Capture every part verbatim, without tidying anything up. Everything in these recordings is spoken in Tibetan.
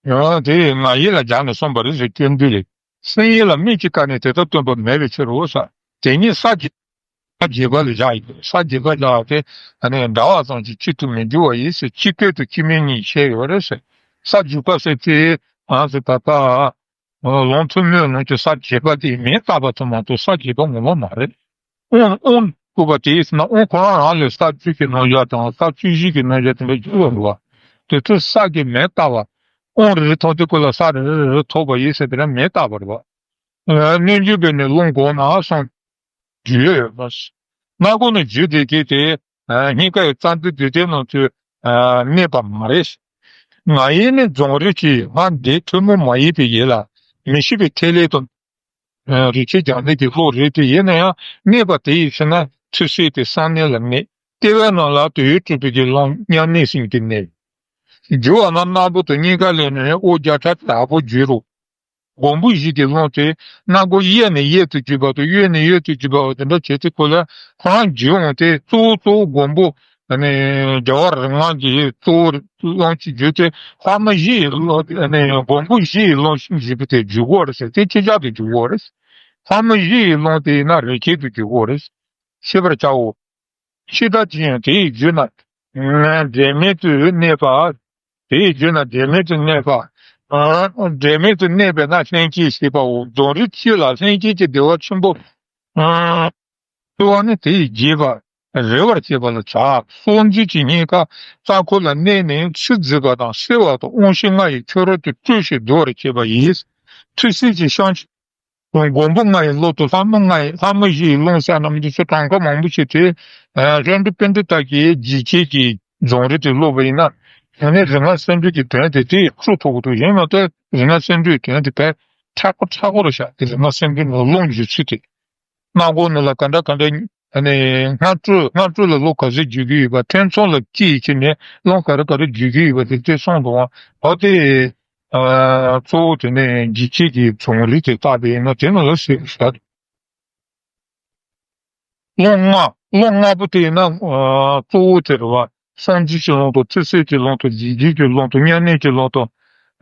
ཡང་དེ་ང་ཡིག་ལ་སྦྱར་ནས་གསུངས་པ་རེད་ཟེར། སྐྱོན་འདི་ལས་སེམས་ཡིག་ལ་མིག་གཅིག་བཀར་ནས་དེ་ལྟར་སྟོན་པ་མེད་པའི་ཕྱིར་རོ་ཟེར། དེ་ཉིད་ས་བརྒྱད་ས་བརྒྱད་པ་ལ་བཞག་ཡོད། ས་བརྒྱད་པ་བཞག་སྟེ་ཨ་ནི་འདྲ་བ་ཙམ་གྱིས་གཅིག་ཏུ་མི་འགྱུར་བ་ཡིན་ཟེར། སྤྱི་སྐད་དུ་སྤྱི་མིང་གཉིས་བཤད་ཡོད་རེད་ཟེར། ས་བརྒྱད་པ་ཟེར་དེ་ང་ཚོ་ད་ལྟ་ལུང་ཐུན་མོང་ནང་གི་ས་བརྒྱད་པ་དེའི་མིང་བཏགས་པ་ཙམ་མ་གཏོགས་ས་བརྒྱད་པ་ངོ་མ་མ་རེད། དབང་དབང་བསྐུར་བ་དེ་ཡིན་ཟེར་ན་དབང་ཁོ་རང་རང་ལས་ས་བཅུ་གི་རྣམ་གཞག་དང་ས་བཅུ་བཞི་གི་རྣམ་གཞག་དེ་འདྲ་འགྱུར་བ་རེད་བ། དེ་ཚོ་ས་གི་མིང་བཏགས་པ། དབང་རེ་རེ་ཐོགས་དུས་སྐབས་ལ་ས་རེ་རེ་རེ་རེ་ཐོགས་པ་ཡིན་ཟེར་དེ་འདྲ་མིང་བཏགས་པ་རེད་བ། རྣལ་འབྱོར་པས་ནི་ཀློང་གོང་ན་གསུངས། རྒྱུད་ཡོད་པ། སྣ་སྒོ་ནས་རྒྱུད་དེ་གས་དེ། སྙིང་ག་ཡི་རྩ་འདུས་བདུད་རྩིའི་ནང་དུ་གནས་པ་མ་རེད། ང་ཡིས་ནི་རྫོང་རིགས་ཀྱི་ལྷ་འདི་ཐུན་མོང་མ་ཡིན་པའི་ཡིད་ལ་མི་ཤེས་པའི་ཐིག་ལེ་དང་། རིགས་ཆད་རྒྱ་མཚོ་གི་གློག་རེད་དེ། ཡིན་ན་ཡང་གནས་པ་དེ་ཡི་ཕྱིར་ན་ཐུགས་སྲས་དེ་གསང་གནས་ལ་གནས། ལྟེ་བའི་ནང་ལ་དུ་ཡུལ་སྤྲུལ་པའི་གི་ཀློང་མཉམ་གནས་སེང་གེ་གནས། རྒྱུ་བ་ན་སྣ་བུག་ཏུ་སྙིང་ག་ལས་ནི་དབུགས་བརྒྱ་ཕྲག་དྲག་པོ་བརྗོད་རོ། མགོན་པོ་བཞི་གི་ཀློང་དེ་སྣ་སྒོ་གཡས་ནས་གཡས་སུ་བརྒྱུད་པ་དང་གཡོན་ནས་གཡོན་དུ་བརྒྱུད་པ་དེ་འདྲ་བྱས་ཏེ་ཁོ་ལ་ཁོ་རང་བརྒྱུད་འོང་སྟེ་གཙོ་བོ་གཙོ་བོ་མགོན་པོ་ཨ་ནི་རྒྱལ་བ་རིགས་ལྔ་གི་གཙོ་བོ་ཀློང་གཅིག་བརྒྱུད་དེ་ལྷ་མི་བཞི་ཡི་ཀློང་ཨ་ནི་མགོན་པོ་བཞི་ཡི་ཀློང་བཞི་པོ་དེ་བརྒྱུད་དགོས་རེད་ཟེར། དེ་ཅི་ཆགས་དེ་བརྒྱུད་དགོས་རེད། ལྷ་མི་བཞི་ཡི་ཀློང་དེ་ཡིན་ན་རེ་ཁྱད་དུ་བརྒྱུད་དགོས་རེད། ཤེས་པར་བྱའོ། ཕྱི་ལྟར་ཅི་ཡང་དེ་ཡི་རྒྱུད་ན། འབྲལ་མེད་དུ་གནས་པ། དེ་ཡི་རྒྱུད་ན་འབྲལ་མེད་དུ་གནས་པ། འབྲལ་མེད་དུ་གནས་པས་ན་ལྷན་སྐྱེས་ཞེས་པའོ། རྫོང་རིགས་སྤྱི་ལ་ལྷན་སྐྱེས་ཀྱི་བདེ་བ་ཆེན་པོ་སྩོལ་བ་ནི་དེ་ཡི་རྒྱས་པ་རེ་བར་བྱེད་པ་ལ་བྱ། སྲོག་འཛིན་གྱི་སྙིང་ག་རྩ་འཁོར་ལ་གནས་ནས་ཚིག་མཛད་པ་དང་བསྲེ་བ་དང་དབང་བཞི་ལྔ་ཡི་ཆོ་རོབ་ཏུ་སྤྲུལ་ཞིང་བསྡུ་བར་བྱེད་པ་ཡིན། ཐུགས་སྲས་ཀྱི་ཤངས། མགོན་པོ་ལྔ་ཡི་ཀློང་དུ་ལྷ་མི་ལྔ་ཡི་ལྷ་མི་བཞི་ཡི་ཀློང་ཟེར་ན་འདི་ཚོ་གྲངས་ཀ་མང་པོ་ཞིག་དེ། ལྷ་འབྲུག་པཎྜི་ཏ་གིས་རྗེ་བྱེད་ཀྱི་རྫོང་རིགས་དེ་ཀློག་པ་ཡིན་ན། དེ་ནས་རིག་སྔགས་སེམས་འགྲེལ་གྱི་དོན་དེ་དེ་ཁྲོ་ཐུབ་ཀྱི་འདུག་ཡིན་མ་གཏོགས་རིག་སྔགས་སེམས་འགྲེལ་གྱི་དོན་དེ་དཔེ་མཁྲེགས་པོ་མཁྲེགས་པོ་རེད་ཤག་དེ་རིག་སྔགས་སེམས་འགྲེལ་ནང་ཀློང་བརྒྱུད་ཚུལ་དེ། སྣ་སྒོ་ནས་ལ་ག་འདྲ་ག་འདྲ། ཨ་ནི་སྔ་དྲོ་སྔ་དྲོ་ལ་ཀློང་ག་ཚོད་བརྒྱུད་ཀྱི་ཡོད་པ། ཐེ་ཚོམ་ལ་སྐྱེས་ཕྱིན་ནས་ཀློང་ག་རེ་ག་རེ་བརྒྱུད་ཀྱི་ཡོད་པ་དེ་དེ་གསུངས་འདུག་ཨ། འོ་དེ། ཨ། གཙོ་བོ་དེ་ནས་འཇིགས་བྱེད་ཀྱི་རྫོང་རིགས་དེ་བལྟས་པ་ཡིན་ན་དེ་ནང་ལ་ཟེར་ཤག་ཀློང་ལྔ། ཀློང་ལྔ་པོ་དེ་ཡིན་ན། ཨ། གཙོ་བོ་དེ་རེད་བ། སྲོག་འཛིན་གྱི་ཀློང་དང་ཐུགས་སྲས་ཀྱི་ཀློང་དང་འཇིགས་བྱེད་ཀྱི་ཀློང་དང་མཉམ་གནས་ཀྱི་ཀློང་དང་།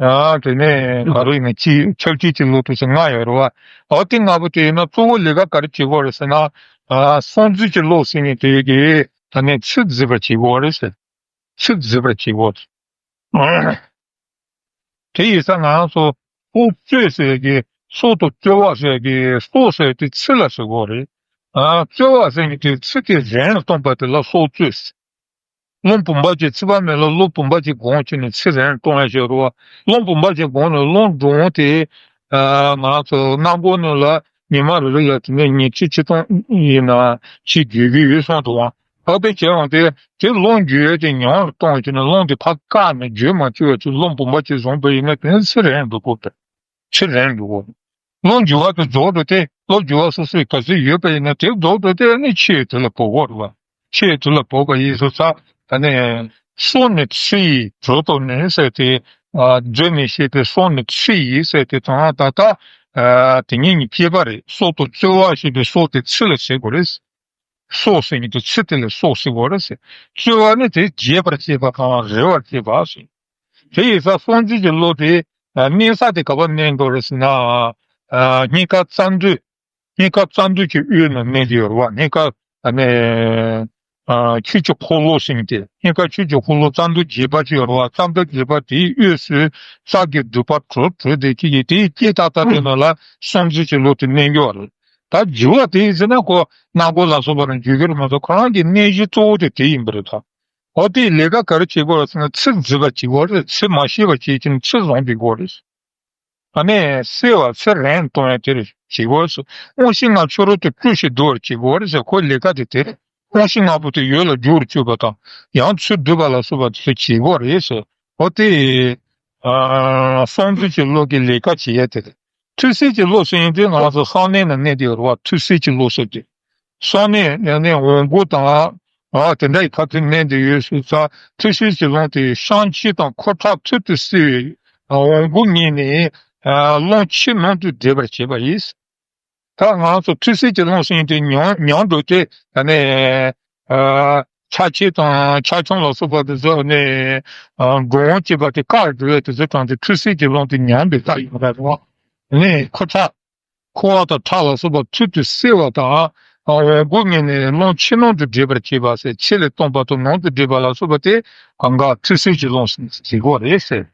ཨ། དེ་ནས་ག་རེ་ཡིན་ན་ཅི་ཁྱབ་བྱེད་ཀྱི་ཀློང་དང་ཟེར་ལྔ་ཡོད་རེད་བ། འོ་དེ་ལྔ་པོ་དེ་ཡིན་ན་གཙོ་བོ་ལས་ཀ་ག་རེ་བྱེད་དགོས་རེད་ཟེར་ན། ཨ། སྲོག་འཛིན་གྱི་ཀློང་ཟེར་མཁན་དེ་གིས་ད་ནི་ཚིག་མཛད་པར་བྱེད་དགོས་རེད་ཟེར། ཚིག་མཛད་པར་བྱེད་དགོས། དེ་ཡིན་ཙང་ང་རང་ཚོ་སྲོག་གཅོད་ཟེར་གི་སྲོག་ཏུ་གཅོད་པ་ཟེར་གི་སྲོག་ཟེར་དེ་ཚིག་ལ་ཟེར་དགོས་རེད། ཨ། གཅོད་པ་ཟེར་གི་དེ་ཚིག་དེ་རན་གཏོང་པ་དེ་ལ་སྲོག་གཅོད་ཟེར། རླུང་བུམ་པ་ཅིག་ཚིག་པ་མེད་ལ་རླུང་བུམ་པ་ཅིག་སྒོང་བྱས་ནས་ཚིག་རན་གཏོང་ཡ་ཞིག་རེད་བ། རླུང་བུམ་པ་ཅིག་སྒོང་ནས་རླུང་སྒྲོན་དེ། ཨ། ང་རང་ཚོ་སྣ་སྒོ་ནས་ལ་ཉི་མ་རེ་རེ་ལ་དེ་ནས་ཉི་ཁྲི་ཆིག་སྟོང་ཡིན་ན་ཅིག་རྒྱུག་གི་ཡོད་གསུངས་འདུག་བ། ཨ། དེ་བྱས་ཡང་དེ་དེ་རླུང་རྒྱུག་ཡས་དེ་ཉུང་རུ་གཏོང་བྱས་ནས་རླུང་དེ་ཕར་བཀག་ནས་རྒྱུག་མ་བཅུག་པ་ཅིག་རླུང་བུམ་པ་ཅིག་བཟུང་པ་ཡིན་ན་དེ་ཚིག་རན་འགྲོ་གི་རེད། ཚིག་རན་འགྲོ་གི་རེད། རླུང་རྒྱུག་པ་དེ་རྫོགས་འགྲོ་སྟེ་རླུང་རྒྱུག་པ་སོ་སོའི་ག་ཚོད་ཡོད་པ་ཡིན་ན་དེ་རྫོགས་འགྲོ་སྟེ་ནི་ཆུའི་དུས་ལ་བབ་དགོས་རེད་བ། ཆུའི་དུས་ལ་བབ་པ་ཡིན་ཙང་ད་ནི་སྲོག་ནི་ཚིག་ཡི་གྲོགས་ཐོབ་ནས་ཟེར་ཏེ། ཨ། རྫུ་ནི་ཤེས་པའི་སྲོག་ནི་ཚིག་ཡིན་ཟེར་ཏེ་དང་ད་ལྟ། ཨ། དེ་གཉིས་གཉིས་ཕྱེ་བ་རེད། སྲོག་ཏུ་གཅོད་པ་ཞེས་པའི་སྲོག་དེ་ཚིག་ལ་བྱེད་དགོས་རེད། སྲོག་ཟེར་མཁན་དེ་ཚིག་དེ་ལ་སྲོག་ཟེར་དགོས་རེད་ཟེར། གཅོད་པ་ནི་དེ་བརྗེད་པར་བྱེད་པ་དང་རེ་བར་བྱེད་པ་ཟེར། དེ་ཡིན་ཙང་སྲོག་འཛིན་གྱི་ཀློང་དེ་གནས་ས་དེ་ག་པར་གནས་དགོས་རེད་ཟེར་ན། ཨ། སྙིང་ག་རྩ་མདུད། སྙིང་ག་རྩ་མདུད་ཀྱི་དབུས་ན་གནས་ཀྱི་ཡོད་རེད་བ། སྙིང་ག་ཨ་ནི། ཨ། ཆོས་ཀྱི་འཁོར་ལོ་ཟེར་མཁན་དེ། སྙིང་ག་ཆོས་ཀྱི་འཁོར་ལོ་རྩ་མདུད་བརྒྱད་པ་ཅིག་ཡོད་རེད་བ། རྩ་མདུད་བརྒྱད་པ་དེའི་དབུས་སུ་རྩ་གི་མདུད་པ་དྲུག་དྲུག་དེ་ཅིག་གིས་དེའི་དཀྱིལ་ཏག་ཏག་དེ་ནང་ལ་སྲོག་འཛིན་གྱི་ཀློང་དེ་གནས་ཀྱི་ཡོད་རེད། ད་རྒྱུ་བ་དེ་ཡིན་ཟེར་ན་ཁོ་སྣ་སྒོ་ལ་སོགས་པ་རང་རྒྱུད་ཀྱི་རེད་མ་གཏོགས་ཁོ་རང་གི་གནས་གཞི་གཙོ་བོ་དེ་དེ་ཡིན་པ་རེད་ད། འོ་དེའི་ལས་ཀ་ག་རེ་བྱེད་དགོས་རེད་ཟེར་ན་ཚིག་མཛད་པ་བྱེད་དགོས་རེད། ཚིག་མ་ཤེས་པ་བྱེད་ཀྱིན་ཚིག་བཟུང་བྱེད་དགོས་རེད། ཨ་ནི་བསྲེ་བ་ཚིག་རན་གཏོང་ཡ་དེ་རེད་བྱེད་དགོས་སོ། དབང་བཞི་ལྔ་ཆོ་རོབ་ཏུ་སྤྲུལ་ཞིང་བསྡུ་བར་བྱེད་དགོས་རེད་ཟེར། ཁོའི་ལས་ཀ་དེ་དེ་རེད། དབང་བཞི་ལྔ་པོ་དེ་ཡོད་ལ་འཇུག་རུ་བཅུག་པ་དང་ཡང་ཚུར་བསྡུ་བ་ལ་སོགས་པ་དེ་ཚོ་བྱེད་དགོས་རེད་ཟེར། འོ་དེ། ཨ། སྲོག་འཛིན་གྱི་ཀློང་གི་ལས་ཀ་བྱེད་ཡ་དེ་རེད། ཐུགས་སྲས་ཀྱི་ཀློང་ཟེར་ཡིན་དུས་ང་ཚོ་གསང་གནས་ན་གནས་དེ་ཡོད་རེད་བ། ཐུགས་སྲས་ཀྱི་ཀློང་ཟེར་དེ། གསང་གནས་ནས་འོང་སྒོ་དང་། ཨ། དེ་འདྲ་ཡི་ཁ་ཐུག་གནས་འདི་ཡོད་སུ་ཚ། ཐུགས་སྲས་ཀྱི་ཀློང་དེ་བཤང་གཅི་དང་ཁུ་ཁྲག་ཐུར་དུ་བསྲེས་པའི་འོང་སྒོ་ཉིད་ནས། ཨ། ཀློང་ཕྱི་ནང་དུ་འདྲེས་པར་བྱེད་པ་ཡིན། ད་ང་ཚོ་ཐུགས་སྲས་ཀྱི་ཀློང་ཟེར་དེ་ཉམས་ཉམས་འགྲོ་དེ་ད་ནས། ཨ། ཆ་ཆེ་དང་ཆ་ཆུང་ལ་སོགས་པ་དེ་ཚོ་ནི་འགྲོ་འོང་བྱེད་པ་དེ་བཀག་འགྲོ་བའི་དེ་ཚོ་དྲངས་ཏེ་ཁྲུས་གསོལ་གྱི་རླུང་དེ་ཉམས་པའི་རྟགས་ཡིན་པ་རེད་བ། ནི་ཁོ་ཁྲག་ཁུ་བ་དང་ཁྲག་ལ་སོགས་པ་ཚུལ་དུ་བསྲེ་བ་དང་། འོ་སྒོ་ངེས་ནས་རླུང་ཕྱི་ནང་དུ་འདྲེས་པར་བྱེད་པ་ཟེར། ཕྱི་ལས་བཏང་བ་དང་ནང་དུ་འདྲེས་པ་ལ་སོགས་པ་དེ་གང་ག་ཁྲུས་གསོལ་གྱི་རླུང་ཟེར་གྱི་གོ་རེད་ཟེར།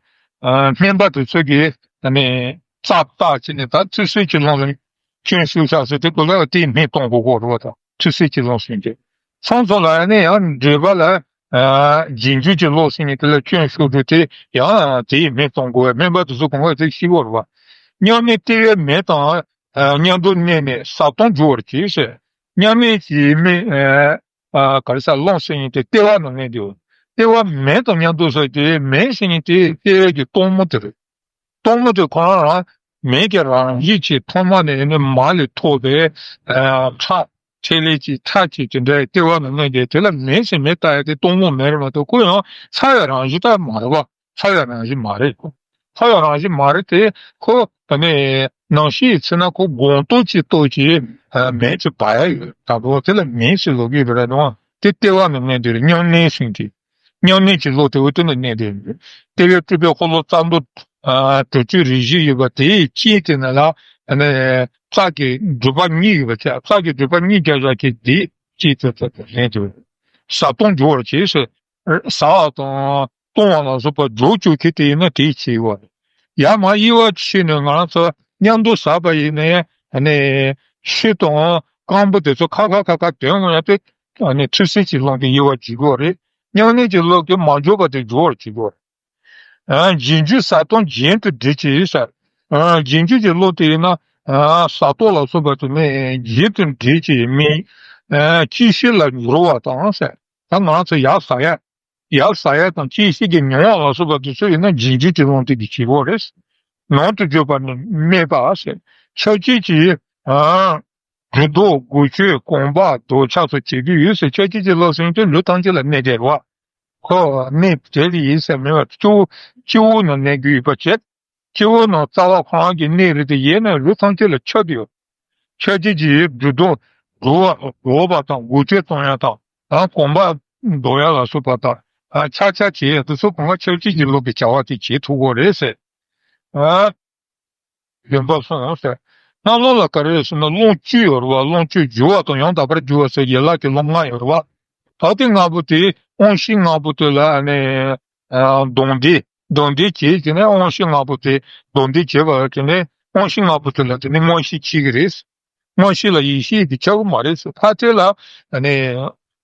སྨན་པ་དེ་ཚོ་གིས་ནི་རྩ་བརྟག་བྱས་ནས་ད་ཁྲུས་གསོལ་གྱི་རླུང་ལ་སྐྱོན་ཤོར་ཤག་ཟེར་དུས་སྐབས་ལ་དེའི་སྨན་གཏོང་དགོས་གོ་རེད་བ། ད་ཁྲུས་གསོལ་གྱི་རླུང་ཟེར་གྱི། སོང་ཙང་ལ་ནི་ཡང་འདྲེས་པ་ལ། ཨ། རྗེས་འཇུག་གི་རླུང་ཟེར་མཁན་དེ་ལ་སྐྱོན་ཤོར་འགྲོ་དེ་ཡང་དེའི་སྨན་གཏོང་དགོས་པས། སྨན་པ་དེ་ཚོ་གང་ག་དེ་ཤེས་དགོས་རེད་བ། མཉམ་གནས་ལྟེ་བའི་མེ་དང་། ཨ། མཉམ་དུ་གནས་ནས་བཟའ་བཏུང་འཇུ་བར་བྱེད་ཟེར། མཉམ་གནས་ཀྱི་མེ། ཨ། ག་རེ་ཟེར། རླུང་ཟེར་མཁན་དེ་ལྟེ་བ་ནང་གནས་འདུག་ལྟེ་བ་མེ་དང་མཉམ་དུ་ཟེར་དེ་མེ་ཟེར་མཁན་དེ་ལྟེ་བའི་གི་སྟོང་མོ་དེ་རེད། སྟོང་མོ་དེ་ཁོ་རང་རང་མེ་གི་རང་བཞིན་གྱིས་ཐོག་མ་ནས་ནི་མར་ལས་ཐོགས་པའི། ཨ། ཁྲག་ཕྲེད་ལས་ཀྱི་ཁྲག་གི་དེ་འདྲའི་ལྟེ་བ་ནང་གནས་ཏེ་དེ་ལ་མེ་ཟེར་མེ་བཏགས་ཡ་དེ་སྟོང་མོ་མེ་རེད་མ་གཏོགས་ཁོ་ཡང་ཚ་བའི་རང་བཞིན་ད་མ་རེད་བ། ཚ་བའི་རང་བཞིན་མ་རེད། ཚ་བའི་རང་བཞིན་མ་རེད་དེ་ཁོ་ནི་ནང་བཞིན་ཡིན་ཚེ་ན་ཁོ་སྒོང་རྡོག་གཅིག་ལྟོས་ཀྱི་མེ་གཅིག་བབས་ཡ་ཡོད། ད་དུང་དེ་ལ་མེ་ཟེར་ལབ་ཀྱི་ཡོད་པ་རེད་དང་དེ་ལྟེ་བ་ནང་གནས་དེ་རེད། མཉམ་གནས་ཟེར་དེ། མཉམ་གནས་ཀྱི་རླུང་དེ་འོ་དེ་ནས་གནས་ཏེ། ལྟེ་བའི་སྤྲུལ་པའི་འཁོར་ལོ་རྩ་མདོ། ཨ། དྲུག་ཅུ་རེ་བཞི་ཡོད་པ་དེའི་དཀྱིལ་དེ་ན་ལ། ཨ་ནི་རྩ་གི་སྒྲུབ་པ་གཉིས་ཡོད་པ་བྱས། རྩ་གི་སྒྲུབ་པ་གཉིས་རྒྱབ་བཞག་གི་དེའི་དཀྱིལ་དེ་ལ་གནས་ཏེ། བཟའ་བཏུང་འཇུ་བར་བྱེད་ཟེར། བཟའ་བ་དང་བཏུང་བ་ལ་སོགས་པ་འཇུ་བཅུག་མཁན་དེ་ཡིན་ན་དེའི་ཕྱིར་བ། ཡར་མར་དབྱེ་བ་ཕྱེ་ནས་ང་རང་ཚོ་མཉམ་དུ་བཟའ་བ་ཡིན་ནའི། ཨ་ནི་ཆུ་དང་རྐང་པ་དེ་ཚོ་ཁ་ཁ་ཁ་ཁ་དོན་ངོ་ཡ་དེ། ཨ་ནི་ཁྲུས་གསོལ་གྱི་རླུང་གིས་དབྱེ་བ་འབྱེད་དགོས་རེད། མཉམ་གནས་ཀྱི་རླུང་གིས་མ་འཇུ་བ་དེ་འཇུ་བར་བྱེད་དགོས་རེད། ཨ། རྗེས་འཇུག་བཟའ་བཏུང་རྒྱན་དུ་འདྲེས་ཀྱི་ཟེར། ཨ། རྗེས་འཇུག་གི་བློ་དེ་ཡིན་ན། ཨ། བཟའ་བཏུང་ལ་སོགས་པ་དེ་ནི་རྒྱན་དུ་འདྲེས་ཀྱི་མིན། ཨ། སྐྱེད་ཤིང་ལ་འགྱུར་བ་དང་ཟེར། ད་ང་ཚོ་ཡར་ཟ་ཡ། ཡར་ཟ་ཡ་དང་སྐྱེད་ཤིང་གི་མྱོང་བ་ལ་སོགས་པ་དེ་ཚོ་ཡིན་ན་རྗེས་འཇུག་གི་བློ་དེ་གིས་བྱེད་དགོས་རེད། ནང་དུ་འཇུག་པ་ནི་སྨྲས་པ་ཟེར། ཆབས་ཅིག་གིས། ཨ། སྒྲུབ་རྡོ་དགུག་མཆོད་གོམ་པ་རྡོ་ཆག་སོགས་བྱེད་ཀྱི་ཡོད་ཟེར། ཆབས་ཅིག་གི་བློ་ཟེར་དུས་ལུས་ཐམས་ཅད་ལ་གནས་བསྡད་རེད་བ། ཁོ་གནས་བསྡད་ལ་ཡིན་ཟེར་མེད་པ་སྤྱི་བོ་སྤྱི་བོ་ནང་གནས་ཀྱི་ཡོད་པ་བྱས། སྤྱི་བོ་ནང་རྩ་བ་ཁོ་རང་གི་གནས་རེད་དེ་ཡིན་ནའི་ལུས་ཐམས་ཅད་ལ་ཁྱབ་ཡོད། ཆབས་ཅིག་གིས་སྒྲུབ་རྡོ་དགུག་པ་དང་དགུག་མཆོད་གཏོང་ཡ་དང་། ཨ། གོམ་པ་རྡོ་ཡ་ལ་སོགས་པ་དང་། ཨ། ཆག་ཆག་བྱེད་ཡ་དེ་ཚོ་གང་ག་ཆབས་ཅིག་གི་བློ་གི་བྱ་བ་དེ་བྱེད་ཐུབ་ཀྱི་རེད་ཟེར། ཨ། བདེན་པ་སོང་ཟེར། སྔ་ལོགས་ལ་ག་རེ་རེད་ཟེར་ན་རླུང་བཅུ་ཡོད་རེད་བ། རླུང་བཅུ་རྒྱུ་བ་དང་ཡང་དག་པར་རྒྱུ་བ་ཟེར་ཡན་ལག་གི་རླུང་ལྔ་ཡོད་རེད་བ། ད་དེ་ལྔ་པོ་དེ་དབང་ཤེས་ལྔ་པོ་དེ་ལ་ནི། ཨ། སྡང་འདྲེས་སྡང་འདྲེས་བྱས་བྱས་ནས་དབང་ཤེས་ལྔ་པོ་དེ་སྡང་འདྲེས་བྱས་པ་ལ་དེ་ནས་དབང་ཤེས་ལྔ་པོ་དེ་ལ་དེ་ནས་མངོན་ཤེས་སྐྱེ་གི་རེད། མངོན་ཤེས་ལ་ཡེ་ཤེས་དེ་ཁྱབ་ཀྱི་མ་རེད་ཟེར། ཕར་ཚད་ལ་ནི་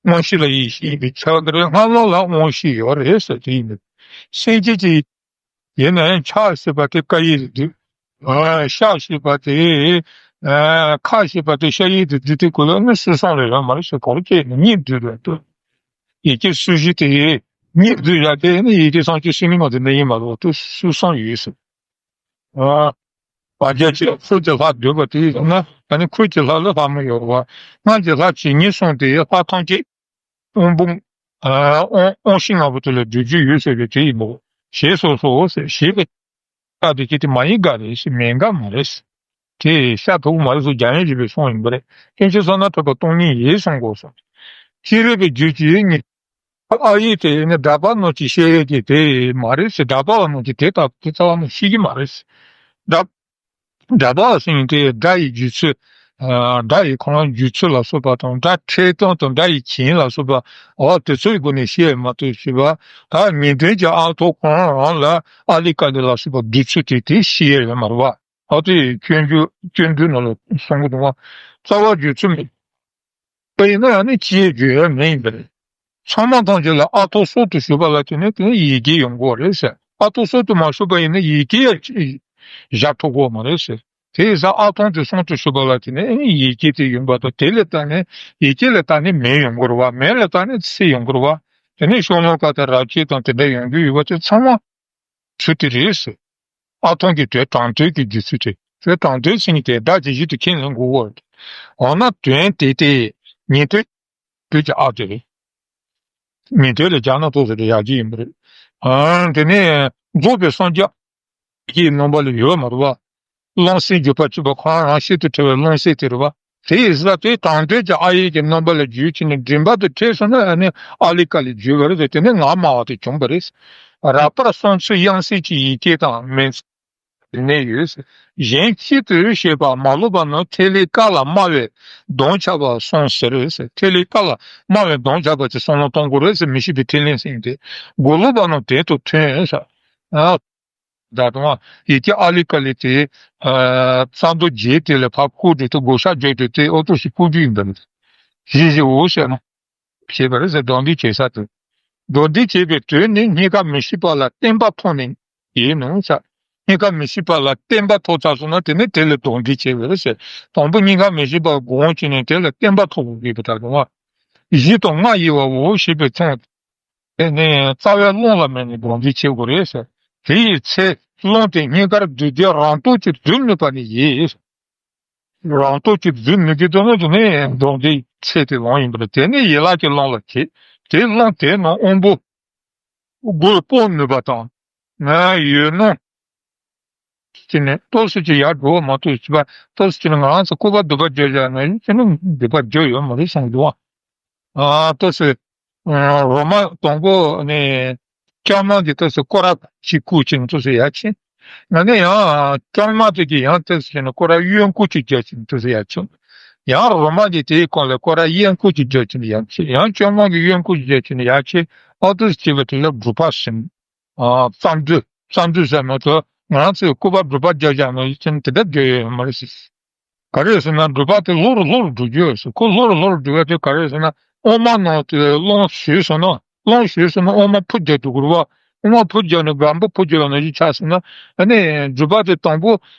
མངོན་ཤེས་ལ་ཡེ་ཤེས་དེ་ཁྱབ་ཀྱི་རེད། སྔ་ལོགས་ལ་དབང་ཤེས་ཡོད་རེད་ཟེར་དེ་ཡིན། སེམས་བསྐྱེད་ཀྱི། ཡིན་ནའང་ཕྱག་ཞེས་པ་དེ་ཀ་ཡིག་རེད་འདུག་ཨ། ཤ་ཞེས་པ་དེ། ཨ། ཁ་ཞེས་པ་དེ་ཤ་ཡིག་རེད་འདུག་དེ་ཀོ་ལ་ནི་སུ་སང་རེད་ཡོད་མ་རེད་ཟེར། གོ་རུ་སྐྱེས་ནས་གཉིས་བསྡུས་རེད་འདུག་ཡི་གེ་སུ་བཞི་དེ་གཉིས་བསྡུས་ཡ་དེ་ནི་ཡི་གེ་སུམ་ཅུ་སོ་གཉིས་མ་དེ་འདྲ་ཡིན་མ་གཏོགས་དེ་སུ་སང་ཡོད་ཟེར། ཨ། བར་ཆད་ཀྱི་ཁུར་གྱི་ལྷ་བསྡུས་པ་དེ་ཡིན་ན་ད་ནི་ཁུར་གྱི་ལྷ་ལ་ལྷ་མོ་ཡོད་རེད་བ། སྔགས་ཀྱི་ལྷ་ཇི་སྙེད་གསུངས་ཏེ་ལྷ་ཐམས་ཅད། དབང་པོ། ཨ། དབང་དབང་ཤེས་ལྔ་པོ་དེ་ལ་སྒྲུབ་རྒྱུ་ཡོད་ཟེར་བའི་དེ་ཡིན་ནོ། ཞེས་སོགས་སོ་ཟེར། ཞེས་པའི་སྐབས་དེ་ཅི་སྟེ་མ་ཡིན་དགག་རེད་ཟེར། མེད་དགག་མ་རེད་ཟེར། དེ་ཤ་དུག་མ་རེད་ཟེར། རྒྱ་ཡན་རིག་པའི་གསུང་ཡིན་པ་རེད། སྐྱེ་མཆེད་བསོད་ནམས་འཕེལ་བ་སྟོང་ཉིད་ཡིན་གསུང་དགོས་སོ། སྤྱི་རིག་པའི་རྒྱུད་ཀྱི་ཉིད། ཨ་ཡིག་དེ་ནི་སྒྲ་པ་རྣམས་ཀྱིས་ཤེས་ཡས་ཀྱི་དེ་མ་རེད་ཟེར། སྒྲ་པ་རྣམས་ཀྱིས་དེ་ལྟ་བུ་དེ་རྩ་བ་ནས་ཤེས་ཀྱི་མ་རེད་ཟེར། སྒྲ། སྒྲ་པ་ཟེར་མཁན་དེ་སྒྲ་ཡི་བརྗོད་ཚུལ། ཨ། སྒྲ་ཡི་ཁོ་རང་བརྗོད་ཚུལ་ལ་སོགས་པ་དང་སྒྲ་འཕྲལ་སྟོན་དང་སྒྲ་ཡི་གྱེན་ལ་སོགས་པ། འོ་དེ་ཚོའི་སྒོ་ནས་ཤེས་ཡས་མ་གཏོགས་ཞེས་པ། ད་ཉན་ཐོས་ཀྱི་ཨ་ཐོ་ཁོ་རང་རང་ལ་ཨ་ལི་ཀ་ལི་ལ་སོགས་པ་བསྡུ་ཚུལ་དེ་དེ་ཤེས་ཡས་ཡོད་མ་རེད་བ། འོ་དེ་སྤྱོད་འཇུག་སྤྱོད་འཇུག་ནང་ལ་གསུང་གི་འདུག་བ། རྩ་བ་བརྗོད་ཚུལ་མེད། པ་ཡིན་ན་ཡང་ནི་ཅིའི་རྒྱུ་ཡང་མེད་ཡིན་པ་རེད། ཚང་མ་ཐམས་ཅད་ལ་ཨ་ཐོ་སྲོག་ཏུ་ཞུགས་པ་ལ་དེ་ནི་དེ་ནི་ཡིད་ཀྱི་ཡོང་སྒོ་རེད་ཟེར། ཨ་ཐོ་སྲོག་ཏུ་མ་ཞུགས་པ་ཡིན་ན་ཡིད་ཀྱི་ཡང་བཞག་ཐུབ་སྒོ་མ་རེད་ཟེར། དེ་ཡིན་ཙང་ཨ་ཐོ་དེ་སྲོག་ཏུ་ཞུགས་པ་ལ་དེ་ནི་ཡིད་ཀྱི་དེ་ཡོང་པ་དང་དེ་ལས་བརྟེན་ནས་ཡིད་ཀྱི་ལས་བརྟེན་ནས་མེ་ཡོང་གི་རེད་བ། མེ་ལས་བརྟེན་ནས་ཚེ་ཡོང་གི་རེད་བ། དེ་ནས་ཤོ་ལོ་ཀ་དང་རབ་བྱེད་དང་དེ་འདྲ་ཡོང་རྒྱུ་ཡོད་པ་དེ་ཚང་མ། ཚུལ་དེ་རེད་ཟེར། ཨ་ཐོ་གི་དོན་དྲང་དོན་གྱི་བརྗོད་ཚུལ་དེ། དོན་དྲང་དོན་ཟེར་མཁན་དེ་བདག་གི་ཡིད་དུ་ཁས་ལེན་དགོས་པ་རེད། འོ་ན་དོན་དེ་དེ་ཉན་ཐོས་དོན་གྱི་ཨ་དེ་རེད། ཉན་ཐོས་ལ་སྦྱར་ན་ཏོག་ཙམ་རེ་ཡག་གི་ཡིན་པ་རེད། ཨ། དེ་ནས་རྫོགས་པའི་སངས་རྒྱས་ཀྱི་རྣམ་པ་ལ་ཡོད་མ་རེད་བ། རླུང་སེམས་བརྗོད་པ་གཅིག་པ་ཁོ་རང་རང་གཤིས་དང་བྲལ་བའི་རླུང་སེམས་དེ་རེད་བ། དེ་ཡི་ས་དེ་དང་དོད་ཀྱི་ཨ་ཡིག་གི་རྣམ་པ་ལ་བརྗོད་བྱས་ནས་མགྲིན་པ་དེ་ཕྲད་སོང་ན་ཨ་ནི་ཨཱ་ལི་ཀ་ལས་བརྗོད་པ་རེད་ཟེར། དེ་ནས་ངག་སྨྲ་བ་དེ་བྱུང་བ་རེད། རབ་དཔལ་གསང་མཚན་དབྱངས་གསལ་གྱི་ཡི་གེ་དང་མིང་ཚིག་དེ་ནས་ཡོད། གཞན་གཅིག་ཏུ་བཤད་པ་མ་ལོག་པ་ནི་ཐེག་ལེ་ཀ་ལ་སྨྲ་བས་གདོན་ཁྱབ་པར་གསུངས་ཟེར། ཐེག་ལེ་ཀ་ལ་སྨྲ་བས་གདོན་ཁྱབ་པ་ཅིག་བསམ་བློ་གཏོང་དགོས་རེད་ཟེར། མི་ཤེས་པའི་ཐིག་ལེ་ཟེར་ཡིན་ཏེ། མགོ་ལོག་པ་རྣམས་དོན་དུ་ཐོན་ཟེར། ཨ། ད་དུང་ཡི་གེ་ཨཱ་ལི་ཀ་ལི་དེ། ཨ། རྩ་མདོ་རྒྱན་དེ་ལ་ཕར་བཀོད་འདྲ་དེ་བགོ་བཤའ་རྒྱག་རྒྱུ་དེ་ཨོ་ཏོ་ཞིག་བཀོད་རྒྱུ་ཡིན་པ་རེད། ཞེས་བཞི་འོ་ཟེར་ན། བྱས་པ་རེད་ཟེར། རྡོག་འདི་བྱས་ས་དེ། རྡོག་འདི་བྱས་པའི་དོན་ནི་རྙེད་དཀའ་མི་ཤེས་པ་ལ་བརྟན་པ་ཐོབ་ནས་ཡིན་ནོ་ཟེར། རྙེད་དཀའ་མི་ཤེས་པ་ལ་བརྟན་པ་ཐོབ་ཚར་སོང་ན་དེ་ནི་དེ་ལ་རྡོག་འདི་བྱས་པ་རེད་ཟེར། དང་པོ་རྙེད་དཀའ་མི་ཤེས་པ་སྒོམ་བྱས་ནས་དེ་ལ་བརྟན་པ་ཐོབ་དགོས་པ་ད་དུང་བ། བཞི་དང་ལྔ་ཡི་བའོ་ཞེས་པའི་མཚམས། དེ་ནས་རྩ་བའི་རླུང་ལ་དམིགས་ནས་རྡོག་འདི་བྱེད་དགོས་རེད་ཟེར། དེ་ཡི་ཚེ་རླུང་དེ་སྙིང་གར་སྡུད་དེ་རང་སྟོབས་ཀྱིས་སྡུད་ནུས་པ་ནི་ཡིན། རང་སྟོབས་ཀྱིས་སྡུད་ནུས་ཀྱི་དོན་དུ་ནི་རྡོག་འདི་ཚེ་དེ་ལོང་ཡིན་པ་རེད། དེ་ནས་ཡན་ལག་གི་རླུང་ལ་བྱེད། དེ་རླུང་དེ་རྣམས་དབང་པོ་དགུར་སྤོ་ནུས་པ་དང་། ཡུལ་སྣང་ཅི་ནས་ལྟོས་ཟེར་གྱི་ཡར་འགྲོ་བ་མ་གཏོགས་ཅི་པ་ལྟོས་ཟེར་གྱི་ནི་ང་རང་ཚོ་སྐུད་པ་སྡུད་པ་བརྗོད་བཞག་ན་ཡིན་ཟེར་ན་སྡུད་པ་བརྗོད་ཡོད་མ་རེད་བསམ་གྱི་འདུག་ཨ། ལྟོས་ཟེར། རོ་མ་དང་པོ་ནས་ལྕང་མ་གི་ལྟོས་ཟེར་སྐོར་ར་གཅིག་བསྐོར་ཅིང་ལྟོས་ཟེར་ཡར་ཕྱིན། ང་ནི་ཡང་ལྕང་མ་དེ་གི་ཡང་ལྟོས་ཟེར་ནས་སྐོར་ར་གཡོན་བསྐོར་གཅིག་རྒྱག་ཅིང་ལྟོས་ཟེར་ཡར་ཕྱིན། ཡང་རོ་མ་གི་དེའི་གོང་ལ་སྐོར་ར་གཡས་བསྐོར་གཅིག་རྒྱག་ཅིང་ཡར་ཕྱིན། ཡང་ལྕང་མ་གི་གཡོན་བསྐོར་གཅིག་རྒྱག་ཅིང་ཡར་ཕྱིན། ཨ་ལྟོས་ཟེར་བྱས་པ་དེ་ལ་སྒྲུབ་པ་ཟེར། ཨ། རྩ་མདུད། རྩ་མདུད་ཟེར་མ་གཏོགས་ང་རང་ཚོས་སྐུད་པ་སྒྲུབ་པ་རྒྱག་བཞག་ན་ཡིན་ཙང་དེ་འདྲ་བརྗོད་ཡོད་མ་རེད་ཟེར། ག་རེ་ཟེར་ན་སྒྲུབ་པ་དེ་ལྷུག་རུ་ལྷུག་རུ་སྒྲུབ་རྒྱུ་ཡོད་ཟེར། ཁོ་ལྷུག་རུ་ལྷུག་རུ་སྒྲུབ་ཡ་དེ་ག་རེ་ཟེར་ན་དབུ་མ་ནང་དེ་རླུང་ཞུས་སོང་ན་རླུང་ཞུས་སོང་ན་དབུ་མ་འཕུར་རྒྱག་འགྲོ་དགོས་རེད་བ། དབུ་མ་འཕུར་རྒྱག་ནས་སྒམ་པོ་འཕུར་རྒྱག་ཡོང་ན་ཡིན་ཆ་ཟེར་ན་ཨ་ནི་སྒྲུབ་པ་དེ་དང་པོ་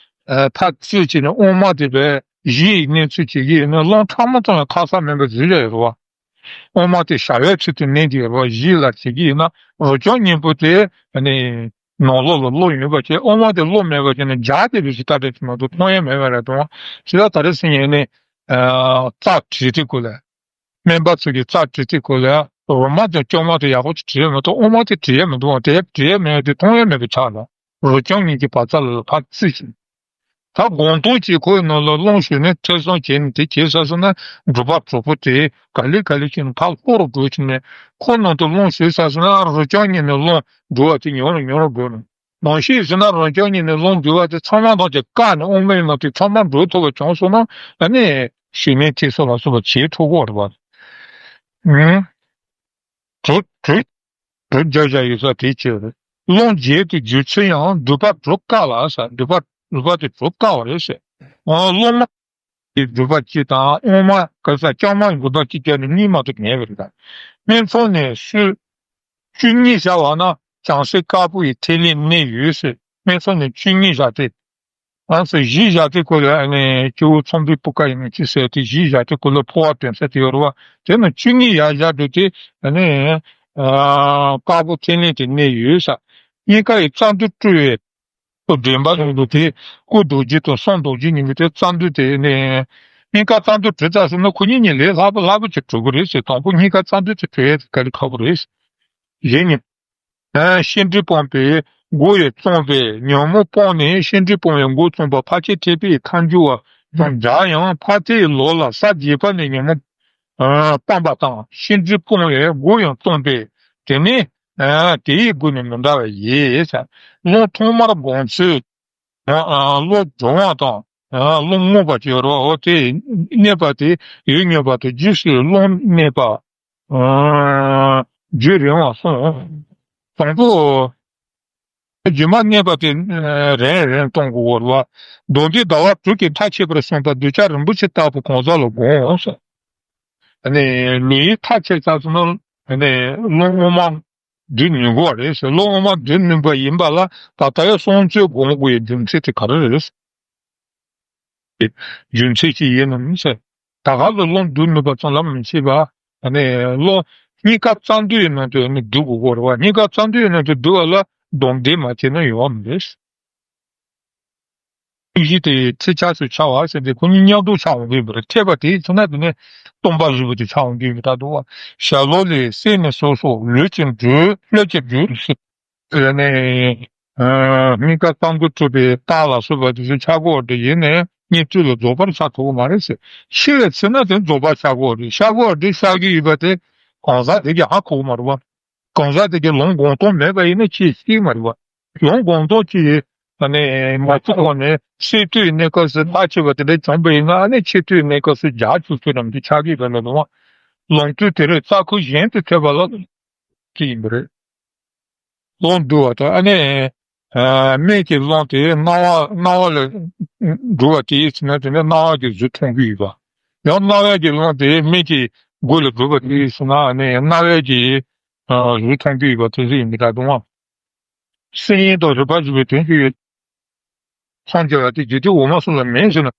ཨ་ཕར་བཙུད་བྱས་ནས་དབུ་མ་དེ་བས་གཞི་ཡི་གནས་ཚུལ་བྱེད་ཀྱི་ཡིན་ན་རླུང་ཕྲ་མོ་ཙམ་ལ་ཁ་གསབ་མེད་པ་བཟོས་ཡ་ཡོད་རེད་བ། དབུ་མ་དེ་བྱ་བའི་ཚུལ་དུ་གནས་ཀྱི་རེད་བ། གཞི་ལ་བྱེད་ཀྱི་ཡིན་ན་རོ་བྱུང་གཉིས་པོ་དེ་ནི་ནང་ལོགས་ལ་བློ་ཡོད་པ་བྱས། དབུ་མ་དེ་བློ་མེད་པ་བྱས་ན་སྦྱར་བསྡད་པའི་ཞིག་ལྟ་བསྡད་ཀྱི་མ་གཏོགས་མཐོང་ཡ་མེད་པ་རེད་དང་། ཇི་ལྟར་ད་རེས་ཟིན་ཡིན་ནི་རྩ་བྲིས་ཏེ་ཁོ་ལ་སྨན་པ་ཚོ་གི་རྩ་བྲིས་ཏེ་ཁོ་ལ་རོ་མ་དང་ལྕང་མ་དེ་ཡག་པོ་ཅིག་བྲིས་ཡ་མ་གཏོགས་དབུ་མ་དེ་བྲིས་ཡ་མི་འདུག་བ། དེ་བྲིས་ཡ་མེད་དེ་མཐོང་ཡ་མེད་པའི་ཆ་ལ། རོ་བྱུང་གཉིས་ཀྱི་བར་མཚམས་ལ་ཕར་བརྩིས་ཤིང་། ད་སྒོམ་སྟངས་ཀྱི་ཁོའི་ནང་ལ་རླུང་ཞུགས་ནས་ཐེ་ཚོམ་བྱས་ནས་དེ་བྱས་ཚར་སོང་ན་སྒྲུབ་པ་གྲོགས་པོ་དེ་ག་ལེ་ག་ལེ་བྱས་ནས་ཕར་ལྷོ་རུ་འགྲོ་བྱས་ནས་ཁོ་ནང་དུ་རླུང་ཞུགས་ཚར་སོང་ན་རོ་བྱུང་གཉིས་ནས་རླུང་འགྲོ་བ་དེ་ཉུང་རུ་ཉུང་རུ་འགྲོ་ནས་ནང་ཤེས་ཟེར་ན་རོ་བྱུང་གཉིས་ནས་རླུང་འགྲོ་བ་དེ་ཚང་མ་དང་དེ་བཀག་ནས་དབུ་མའི་ནང་དེ་ཚང་མ་འགྲོ་ཐུབ་པ་བྱུང་སོང་ན་ཨ་ནི་ཞུགས་གནས་ཐེ་ཚོམ་ལ་སོགས་པ་བྱེད་ཐུབ་ཀྱི་རེད་པ། ཨང་། གྲུབ་གྲུབ། གྲུབ་བརྒྱབ་བཞག་ཡོད་ས་དེ་ཅི་རེད། རླུང་རྒྱས་ཏེ་བརྒྱུད་ཚུལ་ཡང་སྒྲུབ་པ་གྲུབ་དཀའ་ལ་ཟེར། སྒྲུབ་པ་སྒྲུབ་པ་དེ་གྲུབ་དཀའ་བ་རེད་ཟེར། ཨོ་སློབ་མ་གི་སྒྲུབ་པ་གཅིག་དང་དབུ་མ་ག་ས་ལྕང་མ་སྒྲུབ་པ་གཅིག་བརྒྱབ་ནས་གཉིས་མ་གཏོགས་མེད་པ་རེད་ད། སྨིན་མཚམས་ནས་སུ་བཅུ་གཉིས་བཞག་པ་ན་བྱང་སེམས་དཀར་པོ་ཡི་ཐིག་ལེ་གནས་ཡོད་ཟེར། སྨིན་མཚམས་ནས་བཅུ་གཉིས་བཞག་སྟེ། ང་ཚོ་གཞི་བཞག་སྟེ་ཁོ་ལ་ཨ་ནི་སྤྱི་བོ་ཚངས་པའི་པུས་ཀ་ཡིན་ན་ཅི་ཟེར་ཏེ་གཞི་བཞག་སྟེ་ཁོ་ལ་འཕོ་བ་འདོན་ས་དེ་ཡོད་རེད་བ། དེ་ནི་བཅུ་གཉིས་ཡར་བཞག་འགྲོ་དེ་ཨ་ནི་ཨ་དཀར་པོ་ཐིག་ལེ་དེ་གནས་ཡོད་ས། སྙིང་ག་ཡི་རྩ་མདུད་བཀྲུ་བའི་སྐུ་འདྲེན་པ་ཡིན་འདུག་དེ་སྐུ་རྡོ་རྗེ་དང་གསུང་རྡོ་རྗེ་གཉིས་ཀྱི་དེ་རྩ་མདུད་དེ་ནི་སྙིང་ག་རྩ་མདུད་བཀྲུ་ཚར་སོང་ན་ཁོ་གཉིས་གཉིས་ལས་སླ་པོ་སླ་པོ་ཅིག་གྲུབ་ཀྱི་རེད་ཟེར། དང་པོ་སྙིང་ག་རྩ་མདུད་དེ་བཀྲུ་ཡས་དེ་དཀའ་ལས་ཁག་པོ་རེད། གཞན་གཉིས། ཤིང་དྲི་སྤངས་པས་མགོ་ཡང་བཙོངས་པས། ཉོན་མོངས་སྤངས་ནས་ཤིང་དྲི་སྤངས་པས་མགོ་བཙོངས་པ། ཕར་ཕྱིན་ཐེག་པའི་མཐར་འགྱུར་བ་དང་འདྲ་ཡང་ཕར་དེའི་ལོགས་ལ་ས་བརྒྱད་པ་ནས་ཉོན་མོངས་སྤངས་པ་དང་ཤིང་དྲི་སྤངས་པས་མགོ་ཡང་བཙོངས་པས། དེ་ནི་དེའི་སྒོ་ནས་མི་འདྲ་བ་ཡིན། རླུང་ཐོག་མར་སྒོམ་ཚུལ། རླུང་སྒྲོལ་བ་དང་རླུང་རྔུབ་པ་བཅས་རོ། འོ་དེ་གནས་པ་དེ་ཡུལ་གནས་པ་དང་རྗེས་སུ་རླུང་གནས་པ། རྒྱུན་རིང་བ་གསུངས། དང་པོ། རྒྱུན་མ་གནས་པ་དེ་རིང་རིང་གཏོང་དགོས་པ་རེད་བ། མདོ་འདི་ཟླ་བ་དྲུག་གིས་མཐའ་ཕྱེད་པར་གསུངས་པ་གདུལ་བྱ་རིན་པོ་ཆེ་ལྟ་བུ་གང་ཟག་ལ་དགོངས་སོ། ལུས་ཡིད་མཐའ་ཕྱེད་ཚར་སོང་ན་རླུང་དབུ་མ་འདུས་ནུས་པ་རེད་ཟེར། རླུང་དབུ་མ་འདུས་ནུས་པ་ཡིན་པ་ལ་ད་ལྟ་བའི་གསང་མཚན་སྒོམ་དགོས་ཡའི་རྒྱུ་མཚན་དེ་ག་རེ་རེད། རྒྱུ་མཚན་ཅི་ཡིན་ནམ་ཟེར། ད་ག་ལ་རླུང་འདུས་ནུས་པ་ཙམ་ལ་མི་བྱེད་པ། ཨ་ནི་རླུང་སྙིང་ག་རྩ་མདུད་ཡི་ནང་དུ་ནི་འདུས་དགོས་ཀྱི་རེད་བ། སྙིང་ག་རྩ་མདུད་ཡི་ནང་དུ་འདུས་པ་ལ་སྡོམ་ལྡན་མ་བྱས་ན་ཡོང་བ་མི་རེད། གཞི་དེ་ཚིག་ཆགས་སུ་འཆར་བ་ཟེར་ཏེ་ཁོ་གཉིས་མཉམ་དུ་འཆར་འོང་གི་ཡོད་པ་རེད། འཐད་པ་དེ་ཚོ་ན་དེ་ནི་སྟོང་པ་བཞི་པོ་དེ་འཆར་འོང་གི་ཡོད་པ་ལྟ་འདུག་བ། ཞྭ་ལོ་ལས་སད་ནས་སོ་སོ་ལུས་ཀྱི་འགྲོས་ལྷོད་ཀྱི་འགྲོས་སུ། དེ་ནས་སྙིང་ག་རྩ་མདུད་གྲུབ་པའི་རྟགས་ལ་སོགས་པ་དེ་ཚོ་འཆར་དགོས་པ་དེ་ཡིན་ནས་ བརྙས་བཅོས་ལ་རྫོགས་པར་ཆགས་ཐུབ་ཀྱི་མ་རེད་ཟེར། ཤི་བའི་ཚེ་ན་དེ་རྫོགས་པར་ཆགས་ཀྱི་ཡོད་རེད། ཆགས་ཀྱི་ཡོད་རེད། ཆགས་ཀྱི་ཡོད་པ་དེ་གང་ཟག་དེ་གིས་ཧ་གོ་གི་མ་རེད་བ། གང་ཟག་དེ་གིས་ལུང་དགོངས་དོན་མེད་པ་ཡིན་ན་ཁྱེད་ཤེས་ཀྱི་མ་རེད་བ། ལུང་དགོངས་དོན་གྱིས་ཨ་ནི་མ་ཐུག་གོང་ནས་ཆེས་མཐོའི་གནས་སྐབས་སུ་མཐའ་ཆད་པ་དེ་འདྲ་བྱུང་པ་ཡིན་ན། ཨ་ནི་ཆེས་མཐོའི་གནས་སྐབས་སུ་རྒྱགས་ཆུ་ཚོད་ནམ་དུ་ཆགས་ཀྱི་ཡོད་པ་མེད་དང་། ལོངས་སྤྱོད་དེ་རིགས་རྩ་ཁུ་གཞན་དུ་ཐེབས་པ་ལ་ཅི་ཡིན་པ་རེད། རླུང་རྡུལ་བ་དང་། ཨ་ནི་ཨ་སྨད་ཀྱི་རླུང་དེ་སྣང་བ་སྣང་བ་ལ་འགྲོ་བ་དེའི་ཕྱིར་ན་དེ་ནི་སྣང་བ་གི་གཟུགས་མཐོང་གི་ཡོད་པ། ཡང་སྣང་བ་གི་རླུང་དེ་སྨད་ཀྱི་མགོ་ལ་འགྲོ་བ་དེའི་ཕྱིར་ན་ཨ་ནི་སྣང་བ་གི་ཨ་གཟུགས་མཐོང་གི་ཡོད་པ་དེ་ཚོ་ཡིན་པ་འདྲ་འདུག་ཨང་། སེམས་ཡིན་དང་རིག་པ་ཞེས་པའི་དོན་གྱི་ཡོད། མཚམས་སྦྱར་བ་དེ་འཇིག་རྟེན་འོག་མ་གསུམ་ལ་མེད་ཟེར་ན།